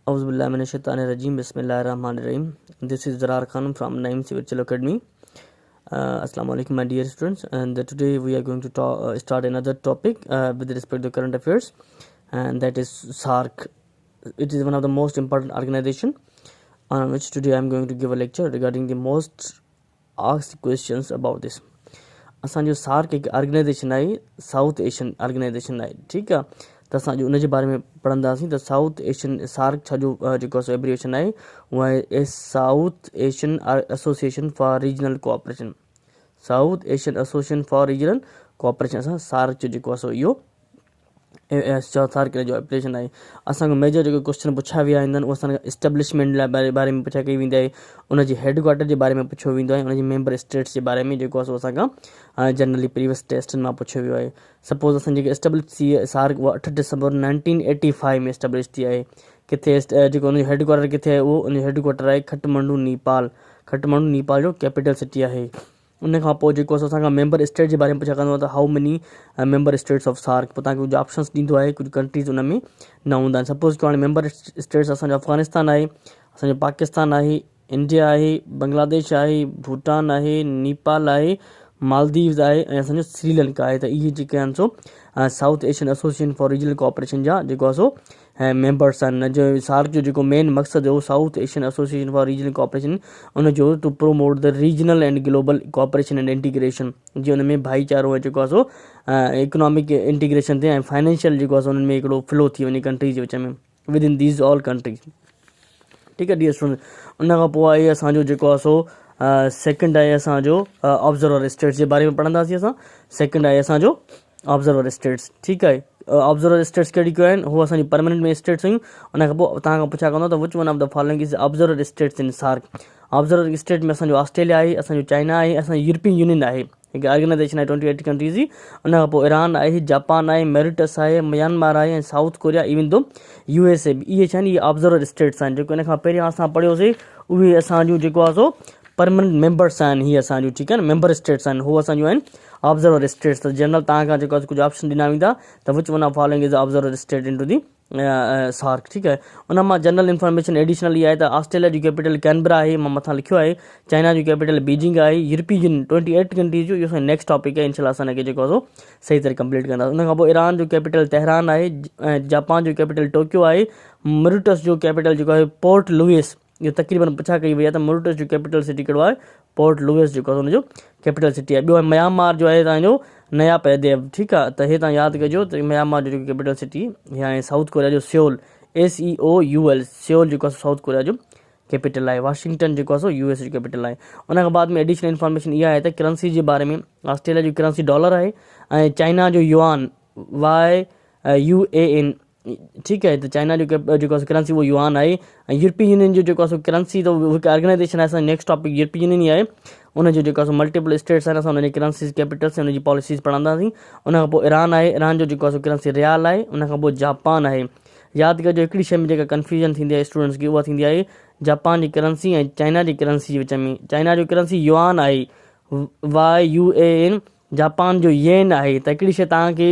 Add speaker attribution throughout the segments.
Speaker 1: اعوذ بالله من الشيطان الرجيم بسم الله الرحمن الرحيم this is Zarar Khan from Naeem Virtual Academy. Assalamu alaikum my dear students, and today we are going to start another topic with respect to current affairs, and that is SAARC. It is one of the most important organization on which today I am going to give a lecture regarding the most asked questions about this. اسان جو SAARC هڪ organisation آهي، south Asian organisation آهي، ٺيڪ آهي. ته اسان اڄ ان جي باري ۾ پڙهنداسين ته سائوٿ ايشين سارڪ ڇا جو جيڪو سو ايبريويشن آهي، اهو آهي South Asian Association for Regional Cooperation. South Asian Association for Regional Cooperation اسان سارڪ جو جيڪو آهي سو اهو سارڪ جو ايپليڪيشن آهي. اسان کان ميجر جيڪي ڪوشچن پڇيا ويا آهن اهي اسان کان اسٽيبلشمينٽ لاء باري ۾ پڇا ڪئي ويندي آهي، ان جي هيڊ ڪوارٽر جي باري ۾ پڇيو ويندو آهي، ان جي ميمبر اسٽيٽس جي باري ۾ جيڪو آهي سو اسان کان جنرلي پريويس ٽيسٽن مان پڇيو ويو آهي. سپوز اسان جيڪي اسٽيبلش ٿي سارڪ اها 8 ڊسمبر 1985 ۾ اسٽيبلش ٿي آهي. ڪٿي جيڪو ان جو هيڊ ڪوارٽر ڪٿي آهي؟ اهو ان جو هيڊ ڪوارٽر آهي کٽمنڊو نيپال. کٽمنڊو نيپال جو ڪيپيٽل سٽي آهي. ان کان پوء جيڪو اسان کان ميمبر اسٽيٽ جي باري ۾ پڇا ڪندو آهي ته how many member states of SAARC, پوء توهان کي ڪجهه آپشنس ڏيندو آهي، ڪجهه ڪنٽريز ان ۾ نه هوندا آهن. سپوز ڪيو هاڻي ميمبر اسٽيٽس اسان جو افغانستان آهي، اسان جو پاڪستان آهي، انڊيا آهي، بنگلاديش آهي، ڀوٽان آهي، نيپال آهي، مالديوز آهي ۽ اسان جو سري لنڪا آهي. ته اهي جيڪي آهن سو South Asian Association for Regional Cooperation جا جيڪو آهي سو ۽ ميمبرس آهن. جو سارڪ جو جيڪو مين مقصد هو South Asian Association for Regional Cooperation ان جو to promote the regional and global cooperation and integration, جي ان ۾ ڀائيچارو ۽ جيڪو آهي سو اڪنامڪ انٽيگريشن ٿئي ۽ فائنينشل جيڪو آهي سو انهن ۾ هڪڙو فلو ٿي وڃي ڪنٽريز جي وچ ۾ with in these all countries. ٺيڪ آهي ڊيئر اسٽوڊنٽ، ان کان پوء آهي اسان جو جيڪو آهي سو سيڪنڊ آهي اسان جو آبزرور اسٽيٽس جي باري ۾ پڙهنداسين اسان. سيڪنڊ آهي اسان جو آبزرور اسٽيٽس، ٺيڪ آهي. آبزرور اسٽيٽس ڪهڙي ڪهڙيون آهن؟ هو اسان جي پرماننٽ ۾ اسٽيٽس هيون. ان کان پوء توهان کان پڇا ڪندو ته which one of the following is observer states in SAARC. Observer state ۾ اسان جو آسٽريليا آهي، اسان جو چائنا آهي، اسان جي يورپين يونين آهي، هڪ آرگنائزيشن آهي 28 ڪنٽريز جي. ان کان پوء ايران آهي، جاپان آهي، ميريٽس آهي، ميانمار آهي ۽ South Korea, even though U S A. اهي ڇا آهن؟ اهي آبزرور اسٽيٽس آهن. جيڪو ان کان پهريان اسان پڙهيوسي اهي اسان جون جيڪو آهي سو پرماننٽ ميمبرس آهن، هي اسان جون ٺيڪ آهن ميمبر اسٽيٽس آهن، هو اسان جون آهن آبزرور اسٽيٽس. ته جنرل توهان کان جيڪو ڪجهه آپشن ڏنا ويندا ته which one of following is observer state into the SAARC. ٺيڪ آهي، ان مان جنرل انفارميشن ايڊيشنل اها آهي ته آسٽريليا جو ڪيپيٽل ڪينبرا آهي، مان مٿان لکيو آهي، چائنا جو ڪيپيٽل بيجنگ آهي، يورپي يونين 28 ڪنٽريز جو، اهو اسان نيڪسٽ ٽاپڪ آهي، انشاء الله اسان ان کي جيڪو سو صحيح طرح ڪمپليٽ ڪنداسين. ان کان پوء ايران جو ڪيپيٽل تهران آهي ۽ جاپان جو ڪيپيٽل ٽوڪيو آهي، مريٽس جو ڪيپيٽل جيڪو آهي پورٽ لوئس. اهو تقريبن پڇا ڪئي وئي آهي ته موريٽس جو ڪيپيٽل سٽي ڪهڙو آهي؟ پورٽ لوئس جيڪو آهي ان جو ڪيپيٽل سٽي آهي. ٻيو آهي ميانمار جو آهي تان جو نيا پيديو، ٺيڪ آهي. ته هي تان ياد ڪجو ته ميانمار جو جيڪو ڪيپيٽل سٽي هي آهي. سائوٿ ڪوريا جو Seoul, S E O U L, Seoul جيڪو آهي سائوٿ ڪوريا جو ڪيپيٽل آهي. واشنگٽن جيڪو آهي سو يو ايس جو ڪيپيٽل آهي. ان کان بعد ۾ ايڊيشنل انفارميشن اها آهي ته ڪرنسي جي باري ۾ آسٽريليا جو ڪرنسي ڊالر آهي ۽ چائنا جو يوآن، واء يو اي اين، ٺيڪ آهي. ته چائنا جو جيڪو آهي ڪرنسي اهو يوآن آهي ۽ يورپي يونين جو جيڪو آهي ڪرنسي ته هڪ آرگنائزيشن آهي. اسان نيڪسٽ ٽاپڪ يورپي يونين ئي آهي، ان جو جيڪو آهي ملٽيپل اسٽيٽس آهن، اسان ان جي ڪرنسيز ڪيپيٽلس ۽ ان جي پاليسيز پڙهنداسين. ان کان پوء ايران آهي، ايران جو جيڪو آهي ڪرنسي ريال آهي. ان کان پوء جاپان آهي. ياد ڪجو هڪڙي شيء ۾ جيڪا ڪنفيوزن ٿيندي آهي اسٽوڊنٽس کي اها ٿيندي آهي جاپان جي ڪرنسي ۽ چائنا جي ڪرنسي جي وچ ۾. چائنا جو ڪرنسي يوآن آهي، واء يو اي اين، جاپان جو يين آهي. ته هڪڙي شيء توهان کي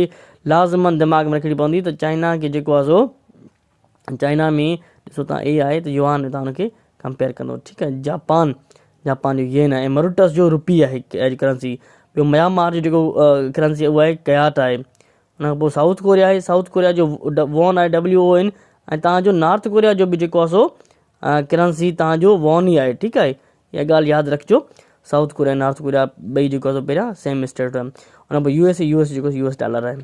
Speaker 1: لازمن دماغ ۾ رکڻي پوندي ته چائنا کي جيڪو آهي سو چائنا ۾ ڏسو تان اي آهي ته يوآن ۾ تان ان کي ڪمپيئر ڪندو، ٺيڪ آهي. جاپان، جاپان جو يين آهي ۽ مرٽس جو روپي آهي ڪرنسي. ٻيو ميانمار جو جيڪو ڪرنسي اهو آهي ڪياٽ آهي. ان کان پوء سائوٿ ڪوريا آهي، سائوٿ ڪوريا جو وون آهي، ڊبليو او اين، ۽ تان جو نارٿ ڪوريا جو به جيڪو آهي سو ڪرنسي تان جو وون ئي آهي، ٺيڪ آهي. اها ڳالهه ياد رکجو سائوٿ ڪوريا ۽ نارٿ ڪوريا ٻئي جيڪو آهي سو پهريان سيم اسٽيٽ هيا. ان کان پوء يو ايس اي، يو ايس جيڪو يو ايس ڊالر آهي.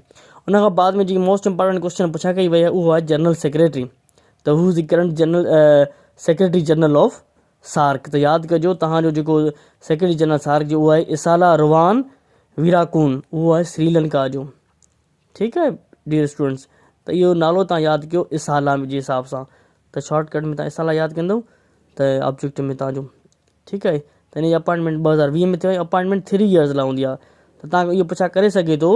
Speaker 1: ان کان بعد ۾ جيڪي موسٽ امپارٽنٽ ڪوشچن پڇا ڪئي وئي آهي اهو آهي جنرل سيڪريٽري، ته who is the current general secretary general of SAARC. ته ياد ڪجو تهان جو جيڪو سيڪريٽري جنرل سارڪ جو اهو آهي اسالا روان ويراڪون، اهو آهي سري لنڪا جو، ٺيڪ آهي ڊيئر اسٽوڊنٽس. ته اهو نالو تان ياد ڪيو اسالا جي حساب سان، ته شارٽ ڪٽ ۾ تان اسالا ياد ڪندو ته آبجيڪٽ ۾ تان جو، ٺيڪ آهي. ته ان جي اپائنٽمينٽ 2020 ۾ ٿيو آهي. اپائنٽمينٽ 3 ايئرز لاء هوندي آهي. ته تان اهو پڇا ڪري سگهي ٿو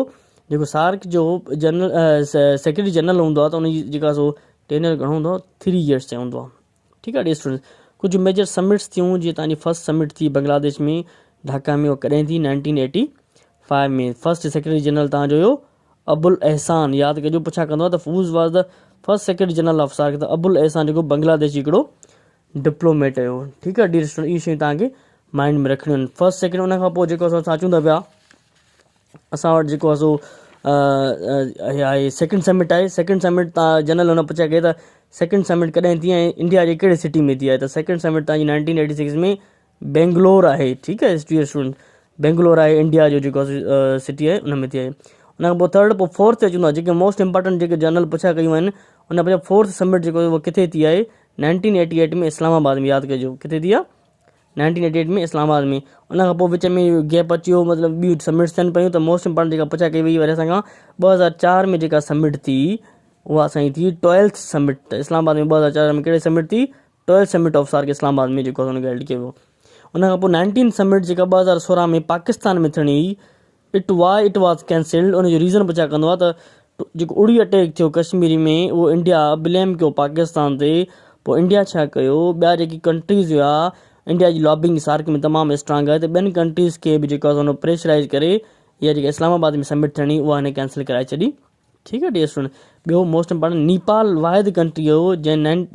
Speaker 1: جيڪو سارڪ جو جنرل سيڪريٽري جنرل هوندو آهي ته ان جي جيڪا سو ٽينر گهڻو هوندو آهي؟ 3 ايئرز تائين هوندو آهي، ٺيڪ آهي ڊيئر اسٽوڊنٽس. ڪجهه ميجر سمٽس ٿيون، جيئن تان جي فرسٽ سمٽ ٿي بنگلاديش ۾ ڍاڪا ۾، اها ڪڏهن ٿي؟ 1985 ۾. فرسٽ سيڪريٽري جنرل تان جو هيو ابو الاحسان. ياد ڪجو پڇا ڪندو آهي ته whose was the First secretary general of SAARC ته ابو الاحسان جيڪو بنگلاديش جي هڪڙو ڊپلوميٽ هيو. ٺيڪ آهي ڊيئر اسٽوڊنٽ اهي شيون توهان کي مائنڊ ۾ رکڻيون آهن. فرسٽ سيڪريٽري ان کان پوء جيڪو اسان اچون ٿا پيا اسان وٽ جيڪو آهي سو آهي سيڪنڊ سمٽ آهي سيڪنڊ سمٽ تان جنرل هن پڇا ڪئي ته سيڪنڊ سمٽ ڪڏهن ٿي ۽ انڊيا جي ڪهڙي سٽي ۾ ٿي آهي ته سيڪنڊ سمٽ تان جي نائنٽين ايٽي سڪس ۾ بينگلور آهي ٺيڪ آهي ڊيئر اسٽوڊنٽ بينگلور آهي انڊيا جو جيڪو سٽي آهي ان ۾ ٿي آهي ان کان پوء ٿرڊ پوء فورٿ تي اچون ٿا جيڪي موسٽ امپارٽنٽ جيڪي جنرل پڇا ڪيون آهن ان پڇا فورٿ سمٽ جيڪو اهو ڪٿي ٿي آهي نائنٽين ايٽي ايٽ ۾ اسلام آباد ۾ ياد ڪجو ڪٿي ٿي آهي نائنٽين ايٽي ايٽ ۾ اسلام آباد ۾ ان کان پوء وچ ۾ گيپ اچي ويو مطلب ٻيون سمٽس ٿين پيون ته موسٽ امپارٽنٽ جيڪا پڇا ڪئي وئي وري اسان کان 2004 ۾ جيڪا سمٽ ٿي اها اسان جي ٿي ٽويلٿ سمٽ ته اسلام آباد ۾ 2004 ۾ ڪهڙي سمٽ ٿي twelfth summit of SAARC Islamabad ۾ جيڪو اسان کي هيلڊ ڪيو ويو ان کان پوء نائنٽين سمٽ جيڪا 2016 ۾ پاڪستان ۾ ٿيڻي هئي it why it was cancelled ان جو ريزن پڇا ڪندو آهي ته جيڪو اڙي اٽيڪ ٿيو ڪشميري ۾ اهو انڊيا بليم ڪيو پاڪستان تي پوء انڊيا ڇا ڪيو ٻيا جيڪي ڪنٽريز هيا انڊيا جي لابنگ سارڪ ۾ تمام اسٽرانگ آهي ته ٻين ڪنٽريز کي به جيڪو آهي پريشرائز ڪري اها جيڪا اسلام آباد ۾ سمٽ ٿيڻي اها هن ڪينسل ڪرائي ڇڏي ٺيڪ آهي ڊيئر اسٽوڊنٽ ٻيو موسٽ امپارٽنٽ نيپال واحد ڪنٽري هو جنهن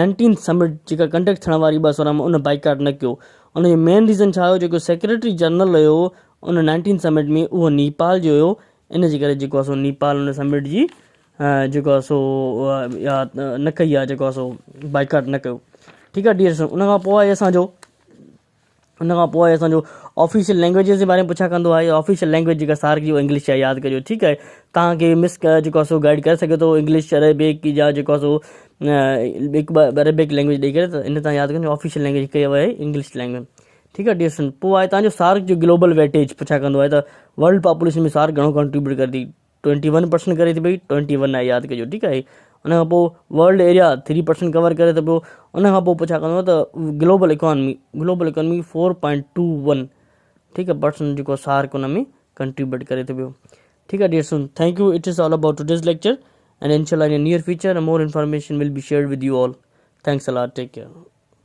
Speaker 1: نائنٽين سمٽ جيڪا ڪنڊڪٽ ٿيڻ واري 2016 ۾ ان بائيڪاٽ نه ڪيو ان جو مين ريزن ڇا هيو جيڪو سيڪريٽري جنرل هيو ان نائنٽين سمٽ ۾ اهو نيپال جو هيو ان جي ڪري جيڪو آهي سو نيپال ان سمٽ جي جيڪو آهي سو نه ڪئي آهي جيڪو آهي سو بائيڪاٽ نه ڪيو ٺيڪ آهي ڊيئر اسٽوڊنٽ ان کان پوء آهي اسانجو ان کان پوء اسان جو آفيشل لينگويجز جي باري ۾ پڇا ڪندو آهي آفيشل لينگويج جيڪا سارڪ جي انگلش آهي ياد ڪجو ٺيڪ آهي توهان کي مس جيڪو آهي سو گائيڊ ڪري سگهي ٿو انگلش عربڪ يا جيڪو آهي سو هڪ ٻه عربڪ لينگويج ڏئي ڪري ته ان تان ياد ڪجو آفيشل لينگويج هڪ آهي انگلش لينگويج ٺيڪ آهي ڊيئر اسٽوڊنٽ پوء آهي توهان جو سارڪ جو گلوبل ويٽيج پڇا ڪندو آهي ته ورلڊ پاپوليشن ۾ سارڪ گهڻو ڪنٽريبيوٽ ڪري ٿي ٽوئنٽي ون پرسنٽ ڪري ٿي پئي ٽوئنٽي ون آهي ياد ڪجو ٺيڪ آهي ان کان پوء world area three percent cover ڪري ٿو پيو ان کان پوء پڇا ڪندو ته global economy global economy four point two one ٺيڪ آهي پرسنٽ جيڪو سارڪ ان ۾ ڪنٽريبيوٽ ڪري ٿو پيو ٺيڪ آهي dear student thank you it is all about today's lecture and انشاء الله in near future more information will be shared with you all thanks a lot take care.